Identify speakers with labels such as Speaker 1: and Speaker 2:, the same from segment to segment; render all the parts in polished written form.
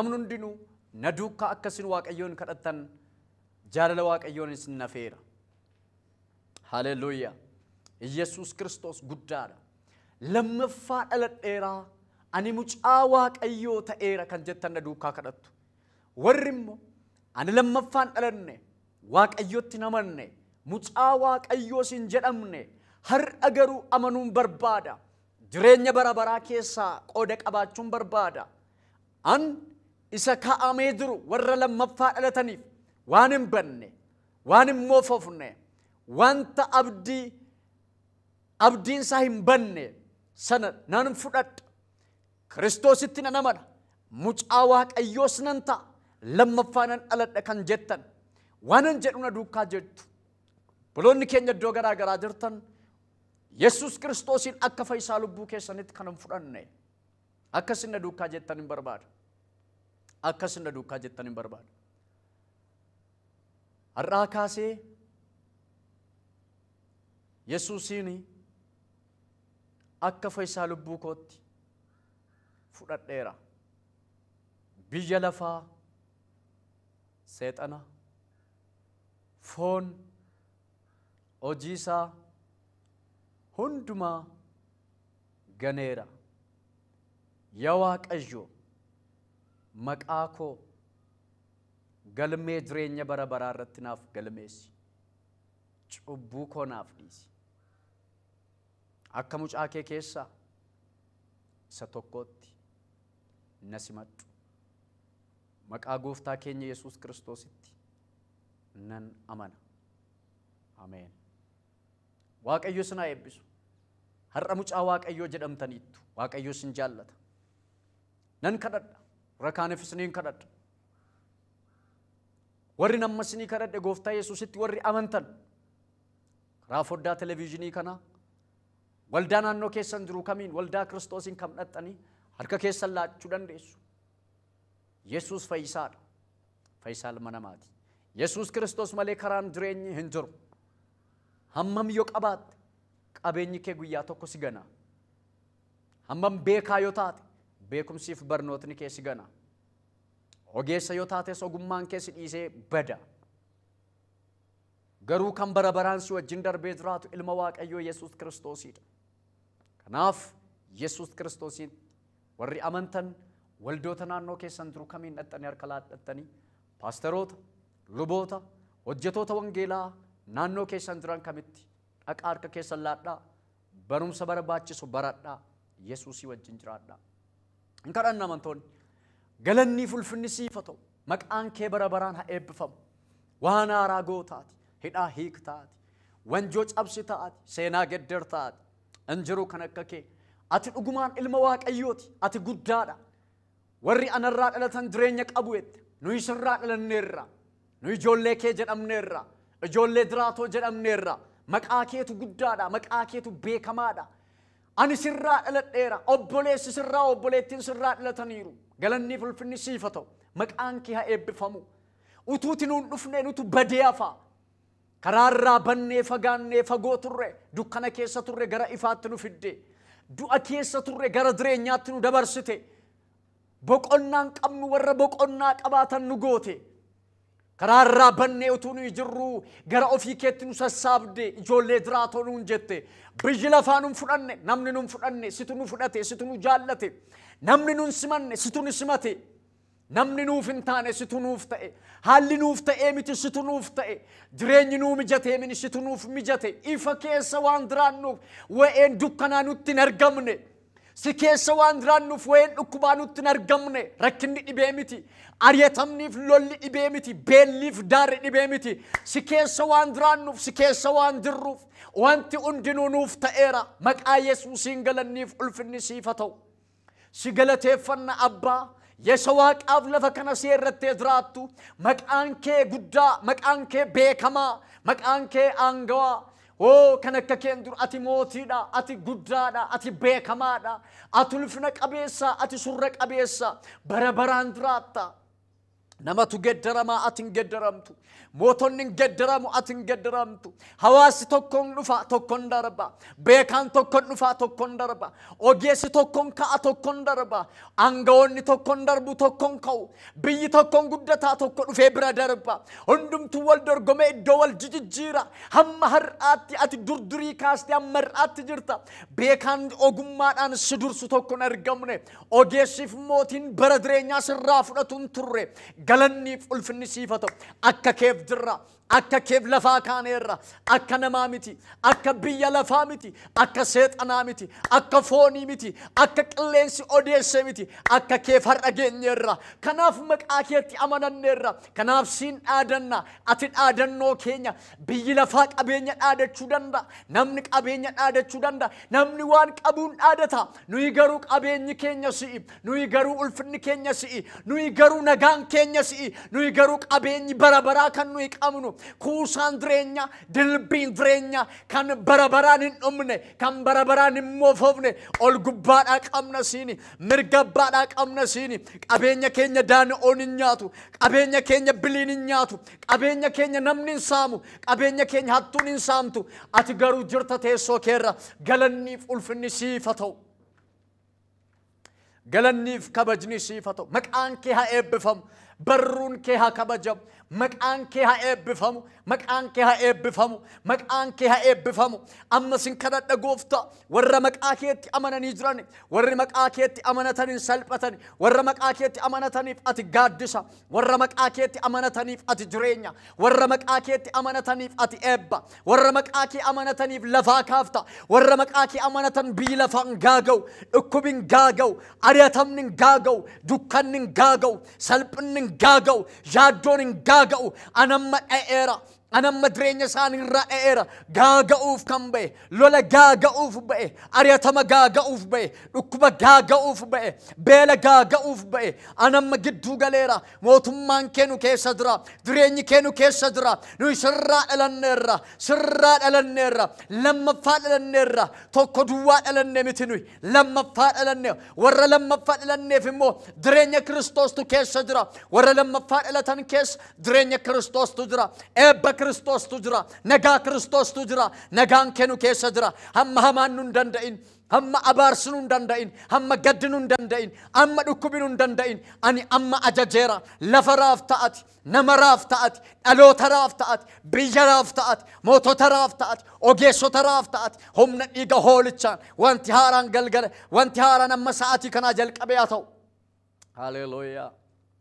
Speaker 1: Namni hundinuu na duukaa akkasin Waaqayyoon kadhattan jaalala Waaqayyoon isin nafeera. Haleluuyaa. Yesuus Kiristoos guddaadha. Lammaffaa dhaladheeraa ani mucaa Waaqayyoo ta'eera kan jettan na duukaa kadhattu. Warri immoo ani lammaffaan dhalanne Waaqayyotti hin amanne mucaa Waaqayyoos hin jedhamne har'a garuu amanuun barbaada. Jireenya bara baraa keessaa qooda qabaachuun barbaada. An isa kaa'amee jiru warra lammaffaa dhalataniif waan hin banne, waan hin moofofne, wanta abdiin isaa hin banne sana nan fudhadha. Kiristoositti nan amana. Mucaa Waaqayyoos nan ta'a. Lammaffaa nan dhaladha kan jettan waanan jedhu na duukaa jettu. Obboloonni keenya iddoo garaa garaa jirtan Yesuus Kiristoosiin akka fayyisaa lubbuu keessanitti kan hin fudhanne akkasin na duukaa jettan hin barbaada. Akkasin na duukaa jettan hin barbaada. Har'aa kaasee Yesuusiin akka fayyisaa lubbuu kootti fudhadheera. Biyya lafaa seexana foon hojii isaa hundumaa ganeera. Yaa Waaqayyo maqaa koo galmee jireenya bara baraa irratti naaf galmeessi. Cubbuu koo naaf dhiisi. Akka mucaa kee keessaa isa tokkootti na simadhu. Maqaa gooftaa keenya Yesuus Kiristoositti nan amana. Ameen. Waaqayyo isin haa eebbisu. Har'a mucaa Waaqayyoo jedhamtaniittu. Waaqayyo isin jaallata. Nan kadhadha. Warra kaaniif isiniin kadhadha. Warri nama isinii kadhadhe gooftaa Yesuusitti warri amantan karaa foddaa televezyiinii kanaa waldaa naannoo keessan jiru kamiin waldaa Kiristoosiin kam dhaxxanii harka keessan laachuu dandeessu. Yesuus fayyisaadha. Fayyisaa ilma namaati. Yesuus Kiristoos malee karaan jireenyi hin jiru. Hammam yoo qabaatte qabeenyi kee guyyaa tokko si gana. Hammam beekaa yoo taate beekumsiif barnootni kee si gana. Ogeessa yoo taates ogummaan kee si dhiisee bada. Garuu kan bara baraan si wajjin darbee jiraatu ilma Waaqayyoo Yesuus Kiristoosidha. Kanaaf Yesuus Kiristoosiin warri amantan waldoota naannoo keessan jiru kamiin dhaxxanii harka laadhattanii paasteroota, luboota, hojjetoota wangeelaa naannoo keessan jiran kamitti dhaqaa harka keessan laadhaa, barumsa barbaachisu baradhaa, Yesuusii wajjin jiraadhaa. Hin kadhanna amantoonni. Galanni ulfinni siif haa ta'u. Maqaan kee bara baraan haa eebbifamu. Waan haaraa gootaati, hidhaa hiiktaati, wanjoo cabsitaati, seenaa geddertaati. Hin jiru kan akka kee. Ati dhugumaan ilma Waaqayyooti. Ati guddaadha. Warri anarraa dhalatan jireenya qabu jette. Nuyi sirraa dhalanneerra. Nuyi ijoollee kee jedhamneerra. Ijoollee jiraatoo jedhamneerra. Maqaa keetu guddaadha. Maqaa keetu beekamaadha. Ani sirraa dhaladheera. Obboleessi sirraa obboleettiin sirraa dhalataniiru. Galanni ulfinni siif haa ta'u. Maqaan kee haa eebbifamu. Utuuti nuun dhufnee nutu badee hafa. Karaarraa bannee fagaannee fagoo turre dukkana keessa turre gara ifaatti nu fidde. Du'a keessa turre gara jireenyaatti nu dabarsite. Boqonnaan qabnu warra boqonnaa qabaatan nu goote. Karaarraa bannee utuu nuyi jirru gara ofii keetti nu sassaabde ijoollee jiraatoo nuun jette. Biyyi lafaa nun fudhanne namni nun fudhanne situ nu fudhate situ nu jaallate. Namni nun simanne situ nu simate. Namni nuuf hin taane situ nuuf ta'e. Haalli nuuf ta'ee miti situ nuuf ta'e. Jireenyi nuu mijatee miti situ nuuf mijate. Ifa keessa waan jiraannuuf wa'een dukkanaa nutti hin argamne. Si keessa waan jiraannuuf wa'een dhukkubaa nutti hin argamne. Rakkinni dhibee miti. Ari'atamniif lolli dhibee miti. Beelliif daarri dhibee miti. Si keessa waan jiraannuuf si keessa waan jirruuf wanti hundinuu nuuf ta'eera. Maqaa Yesuusiin galanniif ulfinni siif haa ta'u. Si galateeffanna Abbaa. Yesu Waaqaaf lafa kana si irratti jiraattu maqaan kee guddaa, maqaan kee beekamaa, maqaan kee aangawaa. Oo kan akka keen dur ati mootiidha, ati guddaadha, ati beekamaadha, ati ulfina qabeessa, ati surra qabeessa, bara baraan jiraatta. Namatu geddaramaa, ati hin geddaramtu. Mootonni hin geddaramu, ati hin geddaramtu. Hawaasni tokkoon dhufa, tokkoon darba. Beekaan tokkoon dhufa, tokkoon darba. Ogeessi tokkoon ka'a, tokkoon darba. Aangawoonni tokkoon darbu, tokkoon ka'u. Biyyi tokkoon guddataa, tokko dhufee bira darba. Hundumtuu wal dorgomee iddoo wal jijjiira. Hamma har'aatti ati durdurii kaastee hamma har'aatti jirta. Beekaan ogummaadhaan si dursu tokko hin argamne. Ogeessiif mootiin bara jireenyaa sirraa fudhatu hin turre. Galanniif ulfinni siif haa ta'u. Akka keef jirra. Akka keef lafaa kaaneerra. Akka namaa miti. Akka biyya lafaa miti. Akka seexanaa miti. Akka foonii miti. Akka qilleensi odeesse miti. Akka keef har'a geenyeerra. Kanaaf maqaa keetti amananneerra. Kanaaf siin dhaadanna. Ati dhaadannoo keenya. Biyyi lafaa qabeenya dhaadachuu danda'a. Namni qabeenya dhaadachuu danda'a. Namni waan qabuun dhaadata. Nuyi garuu qabeenyi keenya si'i. Nuyi garuu ulfinni keenya si'i. Nuyi garuu nagaan keenya si'i. Nuyi garuu qabeenyi bara baraa kan nuyi qabnu. Kuusaan jireenya, dilbiin jireenya kan bara baraan hin dhumne, kan bara baraan hin moofofne ol gubbaadhaa qabna siini, mirga abbaadhaa qabna siini. Qabeenya keenya daani'oon hin nyaatu, qabeenya keenya biliin hin nyaatu, qabeenya keenya namni hin saamu, qabeenya keenya hattuun hin saamtu. Ati garuu jirta teessoo keerra. Galanniif ulfinni siif haa ta'u. Galanniif kabajni siif haa ta'u. Maqaan kee haa eebbifamu. Barruun kee haa kabajamu. Maqaan kee haa eebbifamu. Maqaan kee haa eebbifamu. Maqaan kee haa eebbifamu. Amma sin kadhadha gooftaa, warra maqaa keetti amananii jiran, warri maqaa keetti amanatan hin salphatan. Warra maqaa keetti amanataniif ati gaaddisa. Warra maqaa keetti amanataniif ati jireenya. Warra maqaa keetti amanataniif ati eebba. Warra maqaa kee amanataniif lafaa kaafta. Warra maqaa kee amanatan biyyi lafaa hin gaaga'u, dhukkubi hin gaaga'u, ari'atamni hin gaaga'u, dukkanni hin gaaga'u, salphinni hin gaaga'u, yaaddoon hin gaaga'u. Anamma dha'eera. Anamma jireenya isaanii irraa dha'eera. Gaaga'uuf kan ba'e, lola gaaga'uuf ba'e, ari'atama gaaga'uuf ba'e, dhukkuba gaaga'uuf ba'e, beela gaaga'uuf ba'e. Anamma gidduu galeera. Mootummaan kee nu keessa jira. Jireenyi kee nu keessa jira. Nuyi sirraa dhalanneerra. Sirraa dhalanneerra. Lammaffaa dhalanneerra. Tokko duwwaa dhalanne miti nuyi. Lammaffaa dhalanne. Warra lammaffaa dhalanneef immoo jireenya Kiristoostu keessa jira. Warra lammaffaa dhalatan keessa jireenya Kiristoostu jira. Eebba Kiristoostu jira. Nagaa Kiristoostu jira. Nagaan kee nu keessa jira. Hamma hamaan nu hin danda'in. Hamma abaarsi nu hin danda'in. Hamma gaddi nu hin danda'in. Hamma dhukkubi nu hin danda'in. Ani amma ajajeera. Lafa raaf ta'ati. Nama raaf ta'ati. Dhaloota raaf ta'ati. Biyya raaf ta'ati. Mootota raaf ta'ati. Ogeessota raaf ta'ati. Humna dhiiga hoolichaan wanti haaraan galgala. Wanti haaraan amma sa'aatii kanaa jalqabee haa ta'u. Haleluuyaa.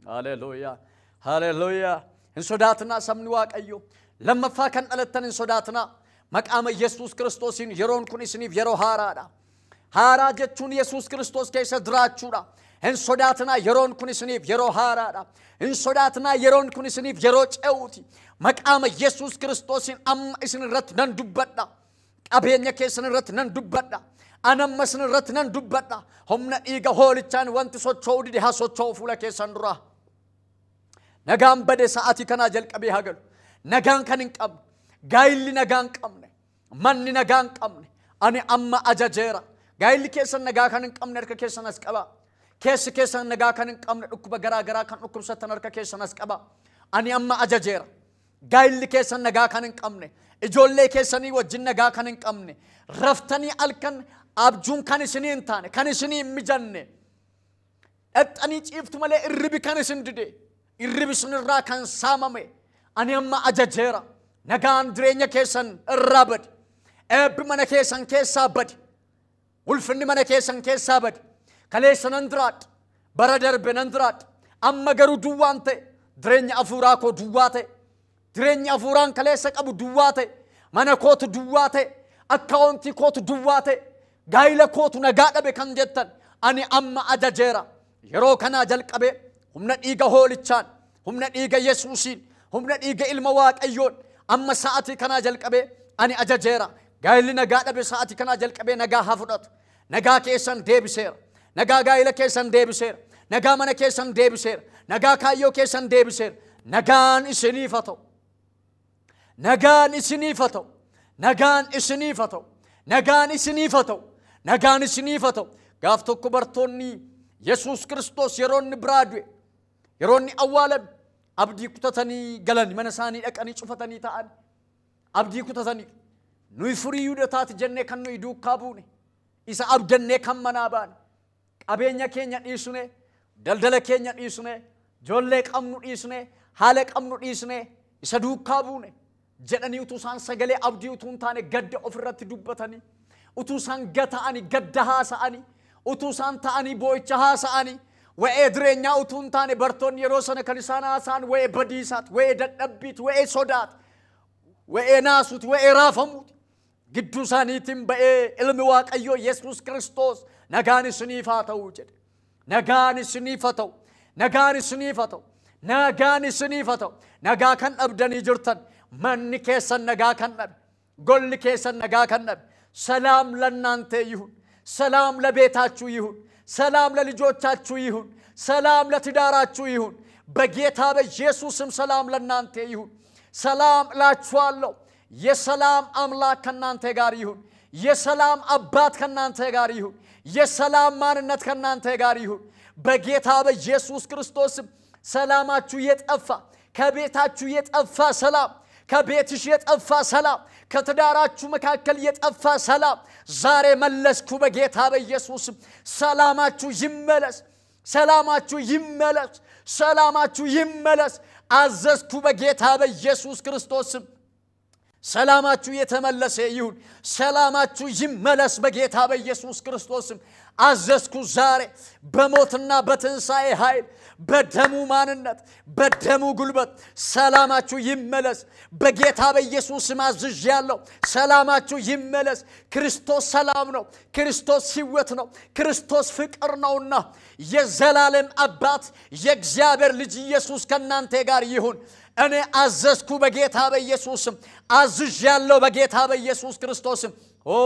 Speaker 1: Haleluuyaa. Haleluuyaa. Hin sodaatinaa sabni Waaqayyo. Lammaffaa kan dhalattan hin sodaatinaa. Maqaama Yesuus Kiristoosiin yeroon kun isiniif yeroo haaraadha. Haaraa jechuun Yesuus Kiristoos keessa jiraachuudha. Hin sodaatinaa, yeroon kun isiniif yeroo haaraadha. Hin sodaatinaa, yeroon kun isiniif yeroo ce'uuti. Maqaama Yesuus Kiristoosiin amma isin irratti nan dubbadha. Qabeenya keessan irratti nan dubbadha. Anamma isin irratti nan dubbadha. Humna dhiiga hoolichaan wanti socho'uu dide haa socho'u fuula keessan duraa. Nagaan bade sa'aatii kanaa jalqabee haa galu. Nagaan kan hin qabne, gaayilli nagaa hin qabne, manni nagaa hin qabne, ani amma ajajeera. Gaayilli keessan nagaa kan hin qabne harka keessan as qaba. Keessi keessan nagaa kan hin qabne, dhukkuba garaa garaa kan dhukkubsatan harka keessan as qaba. Ani amma ajajeera. Gaayilli keessan nagaa kan hin qabne, ijoollee keessanii wajjin nagaa kan hin qabne, raftanii halkan abjuun kan isinii hin taane, kan isinii hin mijanne, dhaxxanii ciiftu malee irribi kan isin dide, irribi isinirraa kan saamame, ani amma ajajeera. Nagaan jireenya keessan irraa bade. Eebbi mana keessan keessaa bade. Ulfinni mana keessan keessaa bade. Kaleessa nan jiraadha. Bara darbe nan jiraadha. Amma garuu duwwaan ta'e. Jireenya afuuraa koo duwwaa ta'e. Jireenya afuuraan kaleessa qabu duwwaa ta'e. Mana kootu duwwaa ta'e. Akkaawuntii kootu duwwaa ta'e. Gaayila kootu nagaa dhabe kan jettan ani amma ajajeera. Yeroo kanaa jalqabee humna dhiiga hoolichaan, humna dhiiga Yesuusiin, humna dhiiga ilma Waaqayyoon amma sa'aatii kanaa jalqabee ani ajajeera. Gaayilli nagaa dhabe sa'aatii kanaa jalqabee nagaa haa fudhatu. Nagaa keessan deebiseera. Nagaa gaayila keessan deebiseera. Nagaa mana keessan deebiseera. Nagaa kaayyoo keessan deebiseera. Nagaan isiniif haa ta'u. Nagaan isiniif haa ta'u. Nagaan isiniif haa ta'u. Nagaan isiniif haa ta'u. Nagaan isiniif haa ta'u. Gaaf tokko bartoonni Yesuus Kiristoos yeroo inni biraa du'e, yeroo inni awwaalame, Abdii kutatanii galan mana isaanii dhaqanii cufatanii ta'an. Abdii kutatanii nuyi furii Yihuudootaati jennee kan nuyi duukaa buune isa abdannee kan manaa baane qabeenya keenya dhiisne daldala keenya dhiisne ijoollee qabnu dhiisne haala qabnu dhiisne isa duukaa buune jedhanii utuu isaan sagalee abdii utuu hin taane gadda ofirratti dubbatanii utuu isaan gata'anii gadda haasa'anii utuu isaan ta'anii boo'icha haasa'anii wa'ee jireenyaa utuu hin taane bartoonni yeroo sana kan isaan haasa'an wa'ee badiisaati wa'ee dadhabbiiti wa'ee sodaati wa'ee naasuuti wa'ee raafamuuti gidduu isaaniitiin ba'ee ilmi Waaqayyoo Yesuus Kiristoos nagaan isiniif haa ta'u jedhe. Nagaan isiniif haa ta'u. Nagaan isiniif haa ta'u. Nagaan isiniif haa ta'u. Nagaa kan dhabdanii jirtan manni keessan nagaa kan dhabe golli keessan nagaa kan dhabe ሰላም ለእናንተ ይሁን። ሰላም ለቤታችሁ ይሁን። ሰላም ለልጆቻችሁ ይሁን። ሰላም ለትዳራችሁ ይሁን። በጌታ በኢየሱስም ሰላም ለእናንተ ይሁን። ሰላም እላችኋለሁ። የሰላም አምላክ ከእናንተ ጋር ይሁን። የሰላም አባት ከእናንተ ጋር ይሁን። የሰላም ማንነት ከእናንተ ጋር ይሁን። በጌታ በኢየሱስ ክርስቶስም ሰላማችሁ የጠፋ ከቤታችሁ የጠፋ ሰላም ከቤትሽ የጠፋ ሰላም ከትዳራችሁ መካከል የጠፋ ሰላም ዛሬ መለስኩ በጌታ በኢየሱስም። ሰላማችሁ ይመለስ። ሰላማችሁ ይመለስ። ሰላማችሁ ይመለስ። አዘዝኩ በጌታ በኢየሱስ ክርስቶስም። ሰላማችሁ የተመለሰ ይሁን። ሰላማችሁ ይመለስ በጌታ በኢየሱስ ክርስቶስም። አዘዝኩ ዛሬ በሞትና በትንሣኤ ኃይል በደሙ ማንነት በደሙ ጉልበት ሰላማችሁ ይመለስ። በጌታ በኢየሱስም አዝዣለሁ። ሰላማችሁ ይመለስ። ክርስቶስ ሰላም ነው። ክርስቶስ ሕይወት ነው። ክርስቶስ ፍቅር ነውና የዘላለም አባት የእግዚአብሔር ልጅ ኢየሱስ ከእናንተ ጋር ይሁን። እኔ አዘዝኩ በጌታ በኢየሱስም። አዝዣለሁ በጌታ በኢየሱስ ክርስቶስም። ኦ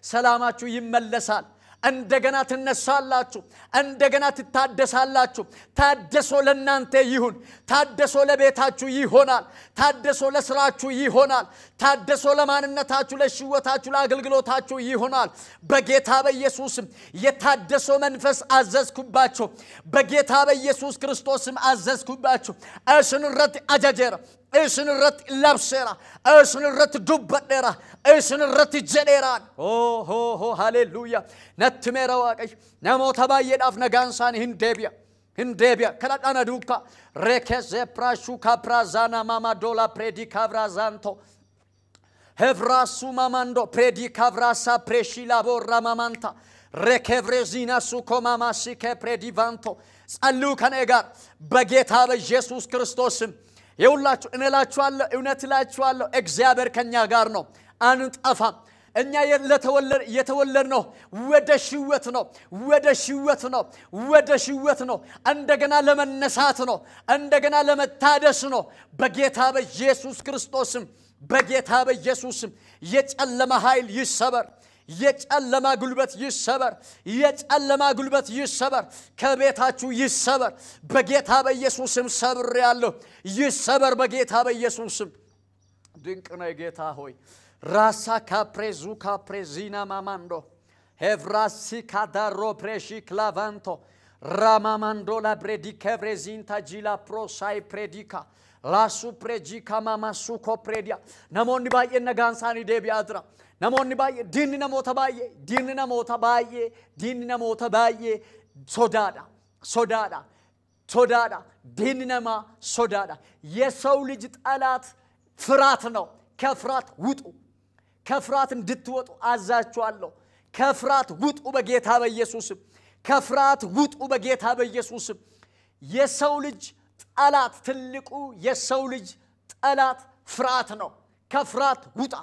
Speaker 1: ሰላማችሁ ይመለሳል። እንደገና ትነሳላችሁ። እንደገና ትታደሳላችሁ። ታደሶ ለእናንተ ይሁን። ታደሶ ለቤታችሁ ይሆናል። ታደሶ ለስራችሁ ይሆናል። ታደሶ ለማንነታችሁ፣ ለሽወታችሁ፣ ለአገልግሎታችሁ ይሆናል። በጌታ በኢየሱስም የታደሶ መንፈስ አዘዝኩባችሁ። በጌታ በኢየሱስ ክርስቶስም አዘዝኩባችሁ። isinirratti ajajeera. Isinirratti labseera. Isinirratti dubbadheera. Isinirratti jedheeraan. Hoo hoo hoo haleluuyaa. Natti meera Waaqayyo. Namoota baay'eedhaaf nagaan isaanii hin deebi'a. Hin deebi'a. Kadhadhaa na duukaa. Rekeze praashuka praazana mamadola predika vraazanto. Hevrasu mamando predika vrasa preshilabo ramamanta. Rekevrezina suko mamasike predivanto. ጸልዩ ከኔ ጋር በጌታ በኢየሱስ ክርስቶስም። ይኸውላችሁ እኔ እላችኋለሁ፣ እውነት እላችኋለሁ እግዚአብሔር ከኛ ጋር ነው፣ አንጠፋም። እኛ የተወለድነው ወደ ሽወት ነው፣ ወደ ሽወት ነው፣ ወደ ሽወት ነው። እንደገና ለመነሳት ነው፣ እንደገና ለመታደስ ነው። በጌታ በኢየሱስ ክርስቶስም በጌታ በኢየሱስም የጨለማ ኃይል ይሰበር። የጨለማ ጉልበት ይሰበር። የጨለማ ጉልበት ይሰበር። ከቤታችሁ ይሰበር። በጌታ በኢየሱስም ሰብሬአለሁ። ይሰበር በጌታ በኢየሱስም። ድንቅ ነው ጌታ ሆይ። ራሳ ካፕሬዙ ካፕሬዚና ማማንዶ ሄቭራሲ ካዳሮ ፕሬሺ ክላቫንቶ ራማማንዶ ላብሬዲ ከብሬዚንታ ጂላ ፕሮሳይ ፕሬዲካ ላሱ ፕሬጂካ ማማሱ ኮፕሬዲያ namoonni baay'een nagaan isaanii deebi'aa jira. Namoonni baay'ee diinni namoota baay'ee diinni namoota baay'ee diinni namoota baay'ee sodaadha sodaadha sodaadha diinni namaa sodaadha. የሰው ልጅ ጠላት ፍርሃት ነው። ከፍርሃት ውጡ። ከፍርሃት እንድትወጡ አዛችኋለሁ። ከፍርሃት ውጡ በጌታ በኢየሱስም። ከፍርሃት ውጡ በጌታ በኢየሱስም። የሰው ልጅ ጠላት ትልቁ የሰው ልጅ ጠላት ፍርሃት ነው። ከፍርሃት ውጣ።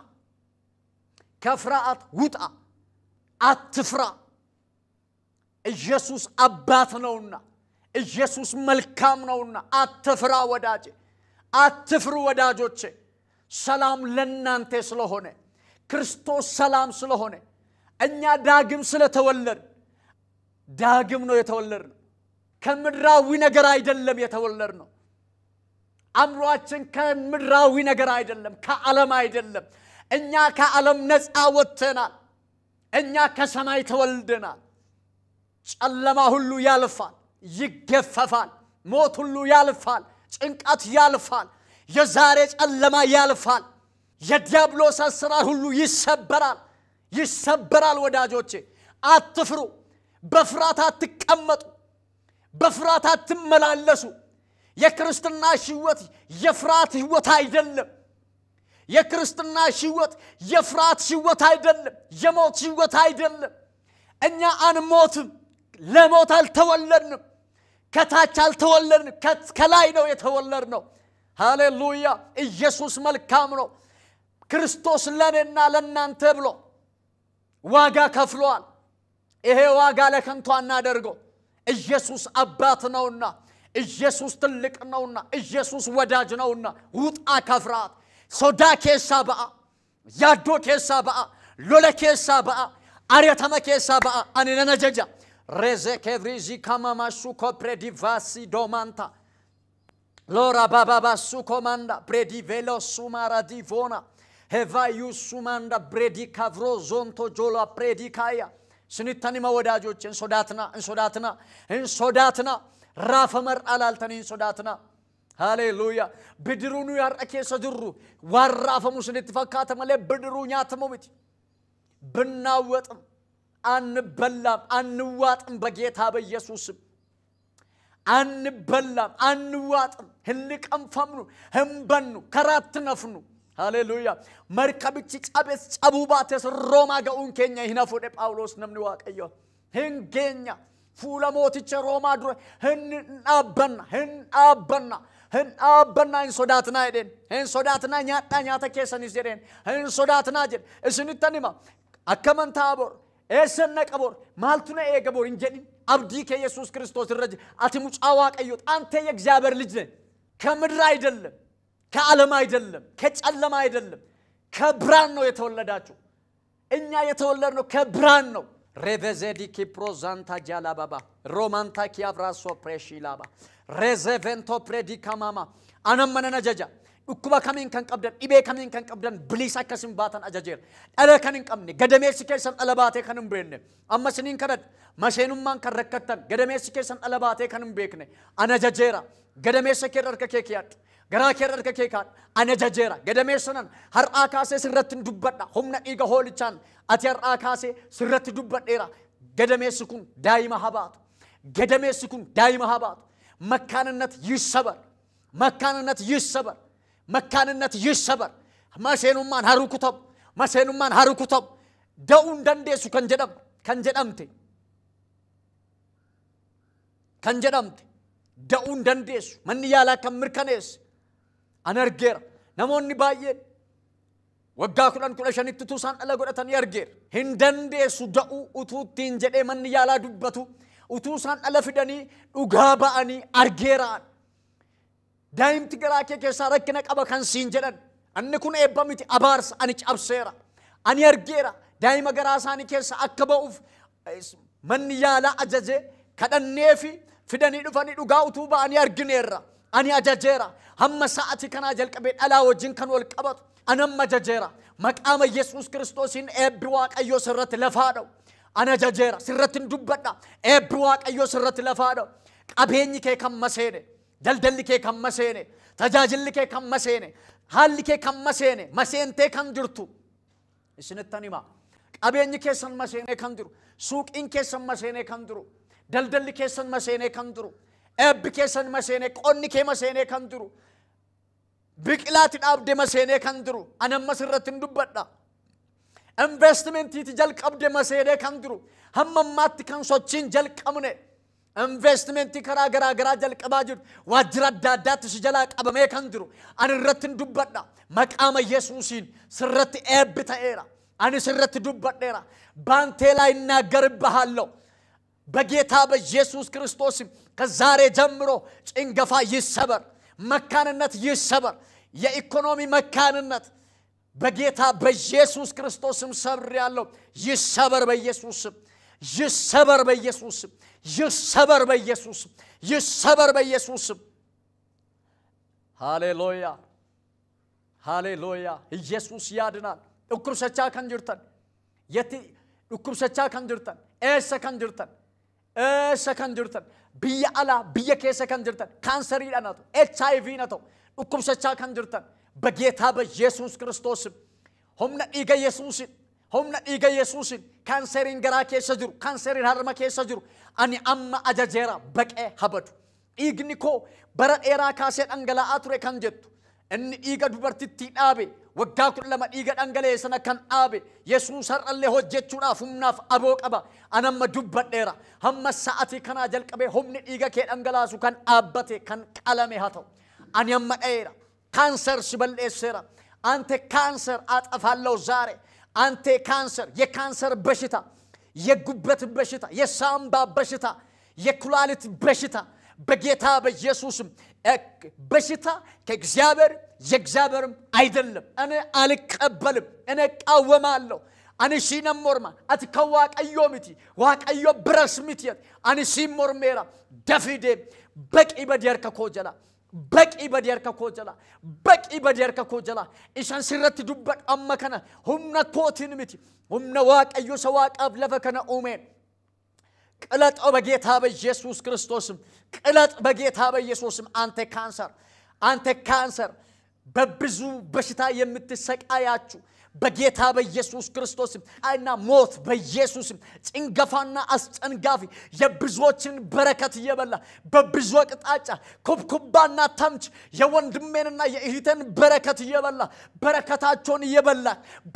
Speaker 1: ከፍርሃት ውጣ። አትፍራ። ኢየሱስ አባት ነውና፣ ኢየሱስ መልካም ነውና አትፍራ ወዳጄ፣ አትፍሩ ወዳጆቼ። ሰላም ለናንተ ስለሆነ ክርስቶስ ሰላም ስለሆነ እኛ ዳግም ስለተወለድን ዳግም ነው የተወለድነው። ከምድራዊ ነገር አይደለም የተወለድነው። አእምሯችን ከምድራዊ ነገር አይደለም፣ ከዓለም አይደለም። እኛ ከዓለም ነፃ ወጥተናል። እኛ ከሰማይ ተወልደናል። ጨለማ ሁሉ ያልፋል፣ ይገፈፋል። ሞት ሁሉ ያልፋል፣ ጭንቀት ያልፋል። የዛሬ ጨለማ ያልፋል። የዲያብሎስ አሰራር ሁሉ ይሰበራል፣ ይሰበራል። ወዳጆቼ አትፍሩ። በፍርሃት አትቀመጡ። በፍርሃት አትመላለሱ። የክርስትና ሕይወት የፍርሃት ሕይወት አይደለም። የክርስትና ሕይወት የፍርሃት ሕይወት አይደለም። የሞት ሕይወት አይደለም። እኛ አንሞትም። ለሞት አልተወለድንም። ከታች አልተወለድንም። ከላይ ነው የተወለድነው። ሃሌሉያ! ኢየሱስ መልካም ነው። ክርስቶስ ለእኔና ለእናንተ ብሎ ዋጋ ከፍሏል። ይሄ ዋጋ ለከንቱ አናደርገው። ኢየሱስ አባት ነውና፣ ኢየሱስ ትልቅ ነውና፣ ኢየሱስ ወዳጅ ነውና ውጣ ከፍርሃት። Sodaa keessaa ba'a, yaaddoo keessaa ba'a, lola keessaa ba'a, ari'atama keessaa ba'a. Ani nan ajaja. Reze kevrizi kamamashu kopredivaሲ ዶማንታ ሎራ ባባባሱ ኮማንዳ ብሬዲ ቬሎ ሱማራ ዲቮና ሄቫዩ ሱማንዳ ብሬዲ ካቭሮ ዞንቶ ጆላ ብሬዲ ካያ Isinittan hima ወዳጆች, hin sodaatinaa, hin sodaatinaa, hin sodaatinaa. Raafama alaaltanii hin sodaatinaa. Haleluuyaa. Bidiruu nuyi har'a keessa jirru waan raafamu isinitti fakkaata malee bidiruu nyaatamu miti. ብናወጥም አንበላም፣ አንዋጥም። በጌታ በኢየሱስ ስም አንበላም፣ አንዋጥም። Hin liqimfamnu, hin bannu, karaatti nafnu. Haleluuyaa. Markabichi cabes cabuu baates Roomaa ga'uun keenya hin hafu jedhe Phaawulos namni Waaqayyo. Hin geenya. Fuula mooticha Roomaa dura hin dhaabbanna, hin dhaabbanna, hin dhaabbanna. Hin sodaatinaa jedheen. Hin sodaatinaa, nyaadhaa nyaata keessanis jedheen. Hin sodaatinaa jedhe. Isinittan hima. Akkaman ta'a bor? Eessan naqa bor? Maaltu na eega bor hin jedhin. Abdii kee Yesuus Kiristoos irra jira. Ati mucaa Waaqayyooti. አንተ የእግዚአብሔር ልጅ ነህ። ከምድር አይደለም፣ ከዓለም አይደለም፣ ከጨለማ አይደለም፣ ከብርሃን ነው የተወለዳችሁ። እኛ የተወለድነው ከብርሃን ነው። ሬቬዜዲ ኪፕሮዛንታ ጃላባባ ሮማንታ ኪያብራሶ ፕሬሺላባ ሬዘቬንቶ ፕሬዲካማማ Anamma nan ajaja. Dhukkuba kamiin kan qabdan, dhibee kamiin kan qabdan bilisa akka isin baatan ajajeera. Dhala kan hin qabne, gadameessi keessan dhala baatee kan hin beekne, amma isiniin kadhadha. Maseenummaan kan rakkattan, gadameessi keessan dhala baatee kan hin beekne, ana ajajeera. Gadameessa kee irra harka kee kaa'adhu. Garaa kee irra harka kee kaa'adhu. Ana ajajeera. Gadameessa nan har'aa kaasee sirratti hin dubbadha. Humna dhiiga hoolichaan ati har'aa kaasee sirratti dubbadheera. Gadameessi kun daa'ima haa baatu. Gadameessi kun daa'ima haa baatu. መካንነት ይሰበር። መካንነት ይሰበር። መካንነት ይሰበር። Maseenummaan haa rukutamu. Maseenummaan haa rukutamu. Da'uu hin dandeessu kan jedhamu, kan jedhamte, kan jedhamte, da'uu hin dandeessu manni yaalaa kan mirkaneesse, an argeera. Namoonni baay'een waggaa 10, 15tti utuu isaan dhala godhatanii argeera. Hin dandeessu da'uu utuu ittiin jedhee manni yaalaa dubbatu utuu isaan dhala fidanii dhugaa ba'anii argeeraan. Daa'imti garaa kee keessaa rakkina qaba kan siin jedhan, anni kun eebba miti, abaarsa, ani cabseera. Ani argeera. Daa'ima garaa isaanii keessa akka ba'uuf manni yaalaa ajaje kadhannee fi fidanii dhufanii dhugaa utuu ba'anii argineerra. Ani ajajeera. Hamma sa'atii kanaa jalqabee dhalaa wajjin kan wal qabatu anamma ajajeera. Maqaama Yesuus Kiristoosiin eebbi Waaqayyoo sirratti lafaa dha'u. Ana ajajeera. Sirratti hin dubbadha. Eebbi Waaqayyoo sirratti lafaa dha'u. Qabeenyi kee kan maseene, daldalli kee kan maseene, tajaajilli kee kan maseene, haalli kee kan maseene, maseentee kan jirtu. Isinittan hima. Qabeenyi keessan maseenee kan jiru, suuqiin keessan maseenee kan jiru, daldalli keessan maseenee kan jiru, eebbi keessan maseenee, qonni kee maseenee kan jiru, biqilaati dhaabde maseenee kan jiru, ani ammas irratti hin dubbadha. Investimentiiti jalqabde maseenee kan jiru, hamma ammaatti kan sochiin jalqabne, investimentii karaa garaa garaa jalqabaa jiru, waajjira adda addaatti si jalaa qabamee kan jiru, ani irratti hin dubbadha. Maqaama Yesuusiin sirratti eebbi ta'eera. Ani sirratti dubbadheera. በአንተ ላይ እናገርብሃለሁ። በጌታ በኢየሱስ ክርስቶስ ከዛሬ ጀምሮ ጭንገፋ ይሰበር፣ መካንነት ይሰበር፣ የኢኮኖሚ መካንነት በጌታ በኢየሱስ ክርስቶስም ሰብሬያለሁ። ይሰበር በኢየሱስ ስም፣ ይሰበር በኢየሱስ ስም፣ ይሰበር በኢየሱስ ስም፣ ይሰበር በኢየሱስ ስም። ሃሌሉያ፣ ሃሌሉያ። ኢየሱስ ያድናል። Dhukkubsachaa kan jirtan, yetti dhukkubsachaa kan jirtan, eessa kan jirtan, eessa kan jirtan, Biyya alaa biyya keessa kan jirtan kaansariidhaan haa ta'u HIV haa ta'u dhukkubsachaa kan jirtan በጌታ በኢየሱስ ክርስቶስ humna dhiiga Yesuusin humna dhiiga Yesuusin kaanseriin garaa keessa jiru kaanseriin harma keessa jiru ani amma ajajeera baqee habadu. Dhiigni koo bara dheeraa kaasee dhangala'aa ture kan jettu inni dhiiga dubartittii dhaabe waggaa 12 dhiiga dhangala'e sana kan dhaabe Yesuus har'allee hojjechuudhaaf humnaaf aboo qaba. Ani amma dubbadheera hamma sa'atii kanaa jalqabee humni dhiiga kee dhangalaasu kan dhaabbate kan qalame haa ta'u. Ani amma dheera ካንሰር ሲበልኤሰራ አንተ ካንሰር አጠፋለሁ ዛሬ። አንተ ካንሰር የካንሰር በሽታ የጉበት በሽታ የሳምባ በሽታ የኩላሊት በሽታ በጌታ በኢየሱስም በሽታ ከእግዚአብሔር የእግዚአብሔርም አይደለም። እኔ አልቀበልም፣ እኔ እቃወማለሁ። Ani siinan morma ati kan Waaqayyoo miti Waaqayyo biras miti ani siin mormeera dafii deem baqii badii harka koo jalaa baqii badii harka koo jalaa baqii badii harka koo jalaa isaan sirratti dubbadhu amma kana humna kootiin miti humna Waaqayyo isa Waaqaaf lafa kana uumeen ቅለጥ በጌታ በኢየሱስ ክርስቶስም ቅለጥ በጌታ በኢየሱስም። አንተ ካንሰር አንተ ካንሰር በብዙ በሽታ የምትሰቃያችሁ በጌታ በኢየሱስ ክርስቶስም እና ሞት በኢየሱስም ጭንገፋና አስጨንጋፊ የብዙዎችን በረከት እየበላ በብዙ አቅጣጫ ኩብኩባና ተምች የወንድሜንና የእህቴን በረከት እየበላ በረከታቸውን እየበላ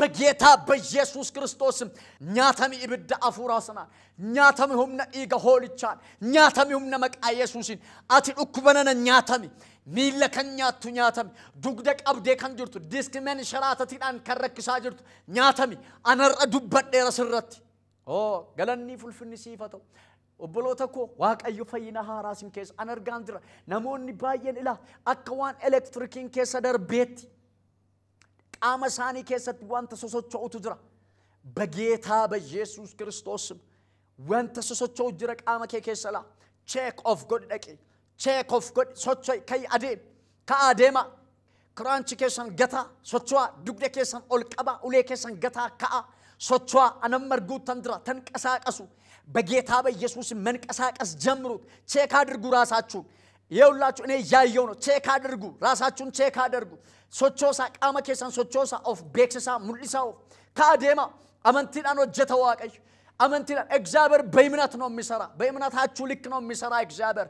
Speaker 1: በጌታ በኢየሱስ ክርስቶስም nyaatami ibidda afuuraa sanaan nyaatami humna dhiiga hoolichaan nyaatami humna maqaa Yesuusiin ati dhukkuba nana nyaatami miilla kan nyaattu nyaatami dugda qabdee kan jirtu diskimeen sharaatatiidhaan kan rakkisaa jirtu nyaatami anarra dubbadheera sirratti. Oo galanni fulfinni siif haa ta'u. Obboloota koo Waaqayyo fayyina haaraa sin keessa an argaan jira. Namoonni baay'een ilaa akka waan elektirikiin keessa darbeetti qaama isaanii keessatti wanta sosocho'utu jira. በጌታ በኢየሱስ ክርስቶስም wanta sosocho'u jira qaama kee keessa laa check off godhi dhaqi check off godhi socho'i ka'i adeem ka'a adeema kiraanchi keessan gataa socho'aa dugda keessan ol qabaa ulee keessan gataa ka'a socho'aa anan marguuttan jira ተንቀሳቀሱ በጌታ በኢየሱስ መንቀሳቀስ ጀምሩት። Check አድርጉ ራሳችሁን። ይኸውላችሁ እኔ እያየሁ ነው። Check አድርጉ ራሳችሁን check አድርጉ። Sochoosaa qaama keessan sochoosaa of beeksisaa mul'isaa of ka'a deema amantiidhaan hojjeta Waaqayyo amantiidhaan እግዚአብሔር በእምነት ነው የሚሰራ። በእምነታችሁ ልክ ነው የሚሰራ እግዚአብሔር።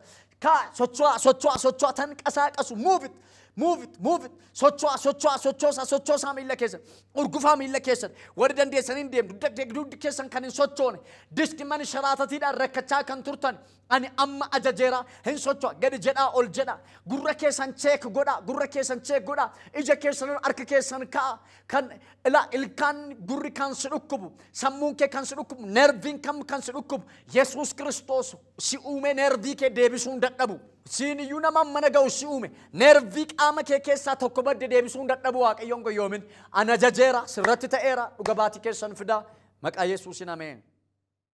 Speaker 1: socho'aa socho'aa socho'aa ተንቀሳቀሱ move it move it move it socho'aa socho'aa sochoosaa sochoosaa miilla keessan urgufaa miilla keessan warri dandeessanii deemtu dugdi keessan kan hin sochoone diskiman sharaatatiidhaan rakkachaa kan turtan ani amma ajajeera hin socho'a gadi jedhaa ol jedhaa gurra keessan check godhaa gurra keessan check godhaa ija keessan harka keessan ka'a kan ilaa ilkaan gurri kan si dhukkubu sammuun kee kan si dhukkubu nerviin kam kan si dhukkubu Yesuus Kiristoos si uume nervii kee deebisuu hin dadhabu. Siin iyyuu nama mana ga'u si uume nervii qaama kee keessaa tokko badde deebisuu hin dadhabu Waaqayyoon goyyoomin. Ana ajajeera sirratti ta'eera dhuga baatii keessan fidaa maqaa Yesuusin ameen.